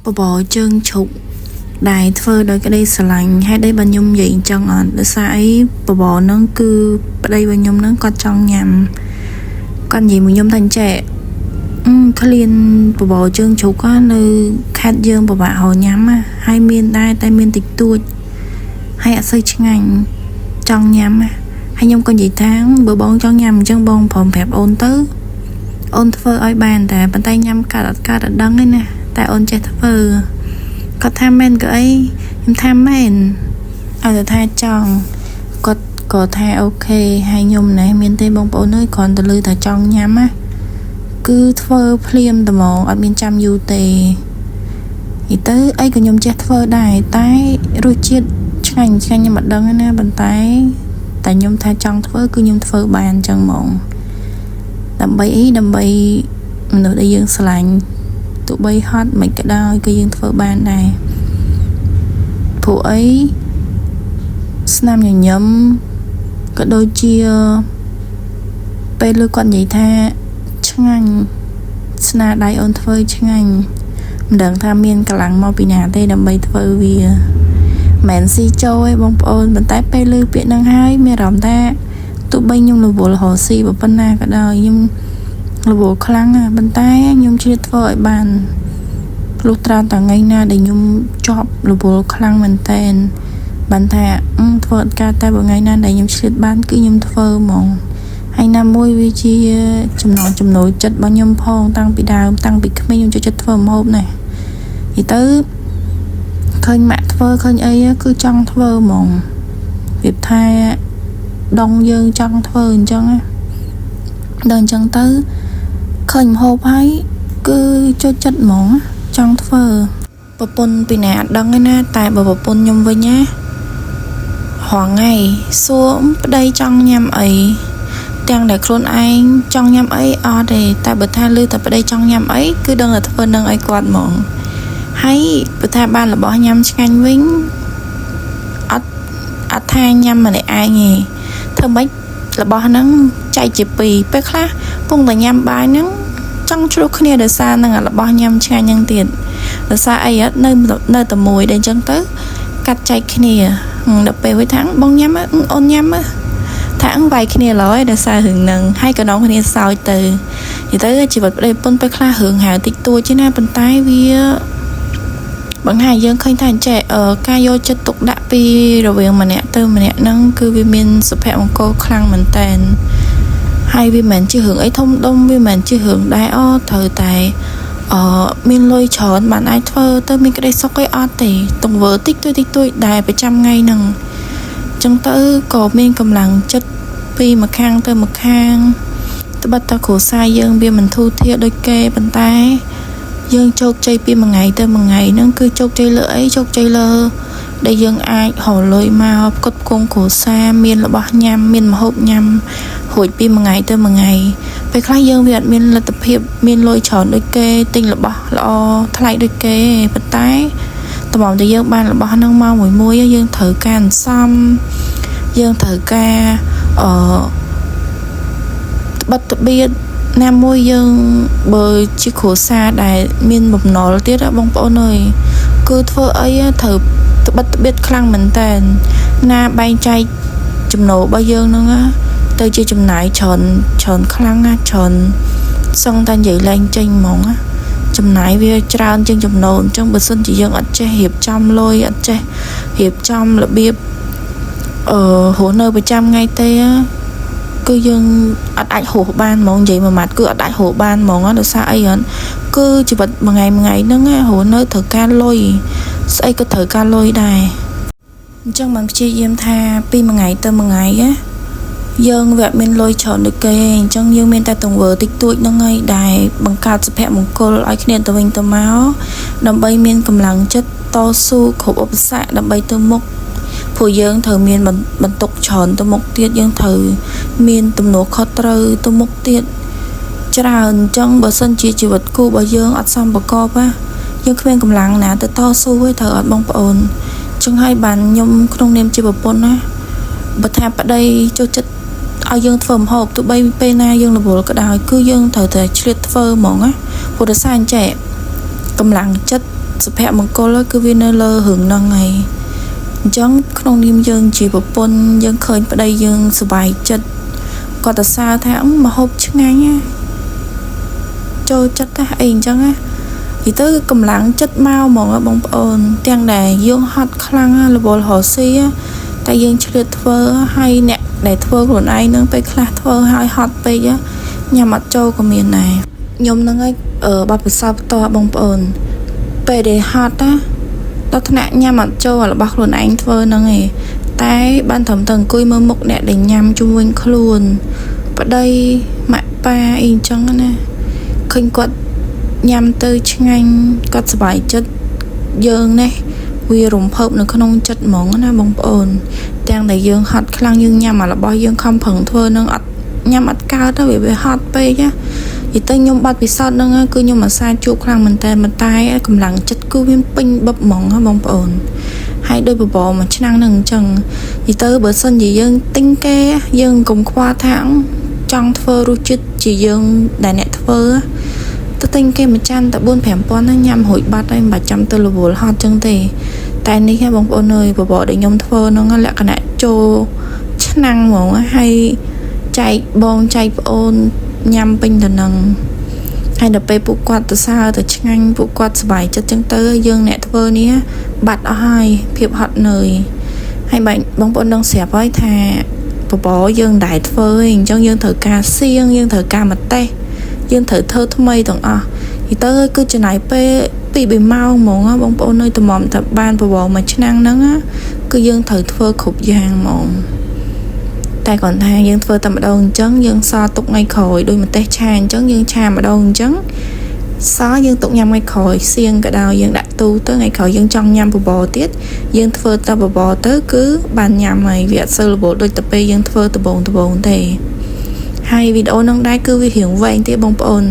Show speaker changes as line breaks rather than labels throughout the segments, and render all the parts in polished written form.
បបរជើងជ្រូកដែលធ្វើដោយក្តីស្រឡាញ់ហេតុអីបានខ្ញុំនិយាយអញ្ចឹងអត់ដោយសារអីបបរហ្នឹងគឺប្តីរបស់ខ្ញុំហ្នឹងគាត់ចង់ញ៉ាំគាត់និយាយមួយខ្ញុំថាអញ្ចេះឃ្លានបបរជើងជ្រូកនៅខេត្តយើងពិបាករកញ៉ាំណាហើយមានដែរតែមានតិចតួចហើយអត់សូវឆ្ងាញ់ចង់ញ៉ាំណាហើយខ្ញុំក៏និយាយថាបើបងចង់ញ៉ាំអញ្ចឹងបងព្រមប្រាប់អូនទៅអូនធ្វើឲ្យបានតែប៉ុន្តែញ៉ាំកើតអត់កើតអត់ដឹងទេណាតែអូនចេះធ្វើគាត់ថាមែនក៏អីខ្ញុំថាមែនឲ្យតែថាចង់គាត់ក៏ថា OK ហើយខ្ញុំណែមានទេបងប្អូនអើយគ្រាន់តែឮថាចង់ញ៉ាំណាគឺធ្វើភ្លាមតែហ្មងអត់មានចាំយូរទេនិយាយទៅអីក៏ខ្ញុំចេះធ្វើដែរតែរសជាតិឆ្ងាញ់ឆ្ងាញ់ខ្ញុំអត់ដឹងទេណាប៉ុន្តែតែខ្ញុំថាចង់ធ្វើគឺខ្ញុំធ្វើបានអញ្ចឹងហ្មងដើម្បីអីដើម្បីមនុស្សដែលយើងស្រឡាញ់ទោះបីហត់មិនក៏ដោយក៏យើងធ្វើបានដែរព្រោះអីស្នាមញញឹមក៏ដូចជាពេលលើគាត់និយាយថាឆ្ងាញ់ស្នាដៃអូនធ្វើឆ្ងាញ់មិនដឹងថាមានកម្លាំងមកពីណាទេដើម្បីធ្វើវាមិនស៊ីចូលឯងបងប្អូនប៉ុន្តែពេលឮពាក្យហ្នឹងហើយមានអារម្មណ៍ថាទោះបីខ្ញុំរវល់រកស៊ីប៉ុណ្ណាក៏ដោយខ្ញុំរវល់ខ្លាំងណាស់ប៉ុន្តែខ្ញុំជ្រៀតធ្វើឲ្យបានលុះត្រាតែថ្ងៃណាដែលខ្ញុំជាប់រវល់ខ្លាំងមែនតែនបានថាធ្វើអត់កើតតែបើថ្ងៃណាដែលខ្ញុំឆ្លៀតបានគឺខ្ញុំធ្វើហ្មងហើយណាមួយវាជាចំណងចំណូលចិត្តរបស់ខ្ញុំផងតាំងពីដើមតាំងពីក្មេងខ្ញុំចូលចិត្តធ្វើម្ហូបណាស់និយាយទៅឃើញម៉ាក់ធ្វើឃើញអីគឺចង់ធ្វើហ្មងវាថាដងយើងចង់ធ្វើអញ្ចឹងណាដល់អញ្ចឹងទៅឃើញម្ហូបហើយគឺចូលចិត្តហ្មងចង់ធ្វើប្រពន្ធពីណាអត់ដឹងទេណាតែបើប្រពន្ធខ្ញុំវិញណារងថ្ងៃសួរប្តីចង់ញ៉ាំអីទាំងដែលខ្លួនឯងចង់ញ៉ាំអីអត់ទេតែបើថាឮតែប្តីចង់ញ៉ាំអីគឺដឹងតែធ្វើនឹងឲ្យគាត់ហ្មងហើយបើថាបានរបស់ញ៉ាំឆ្ងាញ់វិញអត់អត់ថាញ៉ាំម្នាក់ឯងទេធ្វើម៉េចរបស់ហ្នឹងចែកជាពីរពេលខ្លះពងតែញ៉ាំបាយហ្នឹងចង់ឆ្លោះគ្នាដោយសារនឹងរបស់ញ៉ាំឆ្ងាញ់ហ្នឹងទៀតដោយសារអីអត់នៅនៅតែមួយដែលអញ្ចឹងទៅកាត់ចែកគ្នាដល់ពេលវិញថាបងញ៉ាំអូនញ៉ាំថាអឹងវាយគ្នាឡើយដោយសាររឿងហ្នឹងហើយក៏នាំគ្នាសើចទៅនិយាយទៅជីវិតប្តីប្រពន្ធពេលខ្លះរឿងហៅតិចតួចទេណាប៉ុន្តែវាបង្ហាញយើងឃើញថាអញ្ចេះការយកចិត្តទុកដាក់ពីរវាងម្នាក់ទៅម្នាក់ហ្នឹងគឺវាមានសុភមង្គលខ្លាំងមែនតែនហើយវាមិនមែនជារឿងអីធំដុំវាមិនមែនជារឿងដែរអូត្រូវតែអឺមានលុយច្រើនបានអាចធ្វើទៅមានក្តីសុខអីអត់ទេទង្វើតិចតួចតិចតួចដែលប្រចាំថ្ងៃហ្នឹងចឹងទៅក៏មានកម្លាំងចិត្តពីម្ខាងទៅម្ខាងត្បិតតែគ្រួសារយើងវាមិនធូរធារដូចគេប៉ុន្តែយើងជោគជ័យពីមួយថ្ងៃទៅមួយថ្ងៃហ្នឹងគឺជោគជ័យលើអីជោគជ័យលើដែលយើងអាចរកលុយមកផ្គត់ផ្គង់គ្រួសារមានរបស់ញ៉ាំមានម្ហូបញ៉ាំរួចពីមួយថ្ងៃទៅមួយថ្ងៃពេលខ្លះយើងវាអត់មានលទ្ធភាពមានលុយច្រើនដូចគេទិញរបស់ល្អថ្លៃដូចគេប៉ុន្តែតម្រាំតែយើងបានរបស់ហ្នឹងមកមួយមួយយើងត្រូវការអន្សំយើងត្រូវការអឺត្បិតត្បៀតណាមួយយើងបើជាគ្រួសារដែលមានបំណុលទៀតបងប្អូនអើយគឺធ្វើអីត្រូវត្បិតត្បៀតខ្លាំងមែនតើណាបែងចែកចំណូលរបស់យើងហ្នឹងទៅជាចំណាយច្រើនច្រើនខ្លាំងណាច្រើនសឹងតែនិយាយលែងចេញហ្មងណាចំណាយវាច្រើនជាងចំណូលអញ្ចឹងបើសិនជាយើងអត់ចេះរៀបចំលុយអត់ចេះរៀបចំរបៀបអឺរស់នៅប្រចាំថ្ងៃទេគឺយើងអត់អាចរស់បានហ្មងនិយាយមួយម៉ាត់គឺអត់អាចរស់បានហ្មងដោយសារអីហ្នឹងគឺជីវិតមួយថ្ងៃមួយថ្ងៃហ្នឹងរស់នៅត្រូវការលុយស្អីក៏ត្រូវការលុយដែរអញ្ចឹងបានព្យាយាមថាពីមួយថ្ងៃទៅមួយថ្ងៃណាយើងវាអត់មានលុយច្រើនដូចគេអញ្ចឹងយើងមានតែទង្វើតិចតួចហ្នឹងហើយដែលបង្កើតសុភមង្គលឲ្យគ្នាទៅវិញទៅមកដើម្បីមានកម្លាំងចិត្តតស៊ូគ្រប់ឧបសគ្គដើម្បីទៅមុខព្រោះយើងត្រូវមានបន្ទុកច្រើនទៅមុខទៀតយើងត្រូវមានទំនួលខុសត្រូវទៅមុខទៀតច្រើនអញ្ចឹងបើសិនជាជីវិតគូរបស់យើងអត់សមប្រកបណាយើងគ្មានកម្លាំងណាទៅតស៊ូទេត្រូវអត់បងប្អូនចឹងហើយបានខ្ញុំក្នុងនាមជាប្រពន្ធណាបើថាប្តីចូលចិត្តឲ្យយើងធ្វើម្ហូបទោះបីពេលណាយើងរវល់ក៏ដោយគឺយើងត្រូវតែឆ្លៀតធ្វើហ្មងណាព្រោះដោយសារអញ្ចេះកម្លាំងចិត្ត សុភមង្គលគឺវានៅលើរឿងហ្នឹងហើយអញ្ចឹងក្នុងនាមយើងជាប្រពន្ធយើងឃើញប្តីយើងសប្បាយចិត្តគាត់ទៅសើថាម្ហូបឆ្ងាញ់ណាចូលចិត្តណាអីអញ្ចឹងណានិយាយទៅកម្លាំងចិត្តមកហ្មងបងប្អូនទាំងដែលយើងហត់ខ្លាំងរវល់រកស៊ីតែយើងឆ្លៀតធ្វើឲ្យអ្នកដែលធ្វើខ្លួនឯងនឹងពេលខ្លះធ្វើឲ្យហត់ពេកញ៉ាំអត់ចូលក៏មានដែរខ្ញុំនឹងឲ្យបទពិសោធន៍ផ្ទាល់បងប្អូនពេលដែលហត់ណាដល់ថ្នាក់ញ៉ាំអត់ចូលរបស់ខ្លួនឯងធ្វើហ្នឹងឯងតែបានត្រឹមតែអង្គុយមើលមុខអ្នកដែលញ៉ាំជុំវិញខ្លួនប្តីម៉ាក់ប៉ាអីអញ្ចឹងណាឃើញគាត់ញ៉ាំទៅឆ្ងាញ់គាត់សប្បាយចិត្តយើងនេះវារំភើបនៅក្នុងចិត្តហ្មងណាបងប្អូនទាំងដែលយើងហត់ខ្លាំងយើងញ៉ាំអារបស់យើងខំប្រឹងធ្វើនឹងអត់ញ៉ាំអត់កើតទៅវាហត់ពេកណានិយាយទៅខ្ញុំបាត់ពិសោធន៍ហ្នឹងគឺខ្ញុំអាសាជួបខ្លាំងមែនតើប៉ុន្តែកម្លាំងចិត្តគឺវាពេញបឹបហ្មងណាបងប្អូនហើយដោយបបរមួយឆ្នាំហ្នឹងអញ្ចឹងនិយាយទៅបើសិនជាយើងទិញគេយើងកុំខ្វល់ថាចង់ធ្វើរសជាតិជាយើងដែលអ្នកធ្វើទៅទិញគេមួយចានតែ4 5000ហ្នឹងញ៉ាំរួចបាត់ហើយមិនបាច់ចាំទៅរវល់ហត់ចឹងទេតែនេះហ៎បងប្អូនអើយបបរដែលខ្ញុំធ្វើហ្នឹងលក្ខណៈចូលឆ្នាំងហ្មងហើយចែកបងចែកប្អូនញ៉ាំពេញទៅនឹងហើយដល់ពេលពួកគាត់ទៅសើទៅឆ្ងាញ់ពួកគាត់សប្បាយចិត្តចឹងទៅយើងអ្នកធ្វើនេះបាត់អស់ហើយភាពហត់នឿយហើយបងប្អូនដឹងស្រាប់ហើយថាបបរយើងដែលធ្វើឯងអញ្ចឹងយើងត្រូវការសៀងយើងត្រូវការម្ទេសយើងត្រូវធ្វើថ្មីទាំងអស់និយាយទៅគឺចំណាយពេល2 3ម៉ោងហ្មងបងប្អូននៅតម្រាំតែបានបបរមួយឆ្នាំងហ្នឹងគឺយើងត្រូវធ្វើគ្រប់យ៉ាងហ្មងតែគ្រាន់ថាយើងធ្វើតែម្ដងអញ្ចឹងយើងសល់ទុកថ្ងៃក្រោយដោយម្ទេសឆាអញ្ចឹងយើងឆាម្ដងអញ្ចឹងសល់យើងទុកញ៉ាំថ្ងៃក្រោយសៀងក៏ដោយយើងដាក់ទូទៅថ្ងៃក្រោយយើងចង់ញ៉ាំបបរទៀតយើងធ្វើតែបបរទៅគឺបានញ៉ាំហើយវាអត់សូវរវល់ដូចទៅពេលយើងធ្វើដំបងដំបងទេហើយវីដេអូហ្នឹងដែរគឺវារៀងវែងទៀតបងប្អូន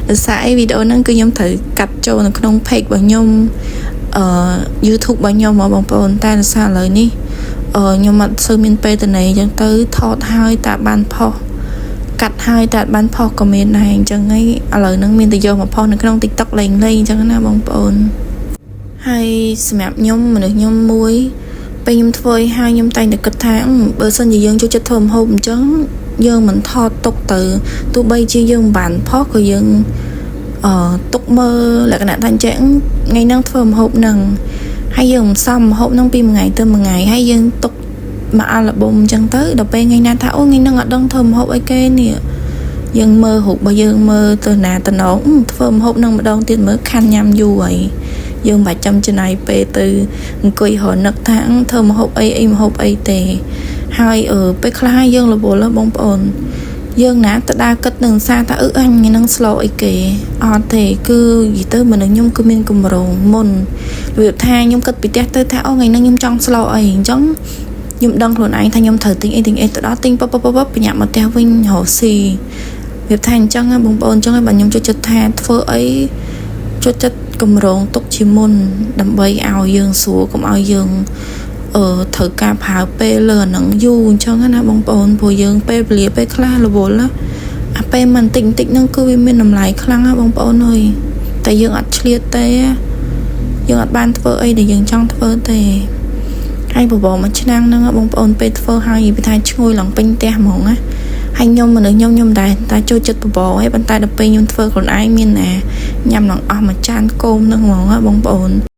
ដោយសារអីវីដេអូហ្នឹងគឺខ្ញុំត្រូវកាត់ចូលនៅក្នុង page របស់ខ្ញុំអឺ YouTube របស់ខ្ញុំហ្មងបងប្អូនតែដោយសារឥឡូវនេះអឺខ្ញុំអត់សូវមានពេលតនេអញ្ចឹងទៅថតហើយតែបានផុសកាត់ហើយតែបានផុសក៏មានដែរអញ្ចឹងហើយឥឡូវហ្នឹងមានតែយកមកផុសនៅក្នុង TikTok លេងលេងអញ្ចឹងណាបងប្អូនហើយសម្រាប់ខ្ញុំមនុស្សខ្ញុំមួយពេលខ្ញុំធ្វើឲ្យហើយខ្ញុំតែងតែគិតថាបើសិនជាយើងចូលចិត្តធ្វើម្ហូបអញ្ចឹងយើងមិនថតទុកទៅទោះបីជាយើងមិនបានផុសក៏យើងអឺទុកមើលលក្ខណៈថាអញ្ចឹងថ្ងៃហ្នឹងធ្វើម្ហូបហ្នឹងហើយយើងមិនសមម្ហូបហ្នឹងពីមួយថ្ងៃទៅមួយថ្ងៃហើយយើងទុកមួយអាល់ប៊ុមអញ្ចឹងទៅដល់ពេលថ្ងៃណាថាអូថ្ងៃហ្នឹងអត់ដឹងធ្វើម្ហូបអីគេនេះយើងមើលរូបរបស់យើងមើលទៅណាតំណងធ្វើម្ហូបនឹងម្ដងទៀតមើលខាន់ញ៉ាំយូរហើយយើងមិនបាច់ចាំចំណាយពេលទៅអង្គុយរនឹកថាធ្វើម្ហូបអីអីម្ហូបអីទេហើយអឺពេលខ្លះយើងរវល់បងប្អូនយើងណាទៅដើរគិតនឹងសារថាអឺអញនឹងស្លោអីគេអត់ទេគឺនិយាយទៅមនុស្សខ្ញុំគឺមានកម្រងមុនរបៀបថាខ្ញុំគិតពីផ្ទះទៅថាអូថ្ងៃហ្នឹងខ្ញុំចង់ស្លោអីអញ្ចឹងខ្ញុំដឹងខ្លួនឯងថាខ្ញុំត្រូវទិញអីទិញអីទៅដល់ទិញពពពពបញ្ញាប់មកផ្ទះវិញរកស៊ីរបៀបថាអញ្ចឹងបងប្អូនអញ្ចឹងហើយបើខ្ញុំចូលចិត្តថាធ្វើអីចូលចិត្តកម្រងទុកជាមុនដើម្បីឲ្យយើងស្រួលកុំឲ្យយើងអឺត្រូវការប្រើពេលលើអានឹងយូរអញ្ចឹងណាបងប្អូនព្រោះយើងពេលវេលាពេលខ្លះរវល់ណាអាពេលមិនតិចតិចហ្នឹងគឺវាមានតម្លៃខ្លាំងណាបងប្អូនអើយតែយើងអត់ឆ្លៀតទេយើងអត់បានធ្វើអីដែលយើងចង់ធ្វើទេហើយបបរមួយឆ្នាំហ្នឹងបងប្អូនពេលធ្វើហើយវាថាឈ្ងុយឡើងពេញផ្ទះហ្មងណាហើយខ្ញុំមនុស្សខ្ញុំខ្ញុំដែរតែចូលចិត្តបបរឯងប៉ុន្តែដល់ពេលខ្ញុំធ្វើខ្លួនឯងមានណាញ៉ាំឡើងអស់មួយចានគោមហ្នឹងហ្មងណាបងប្អូន។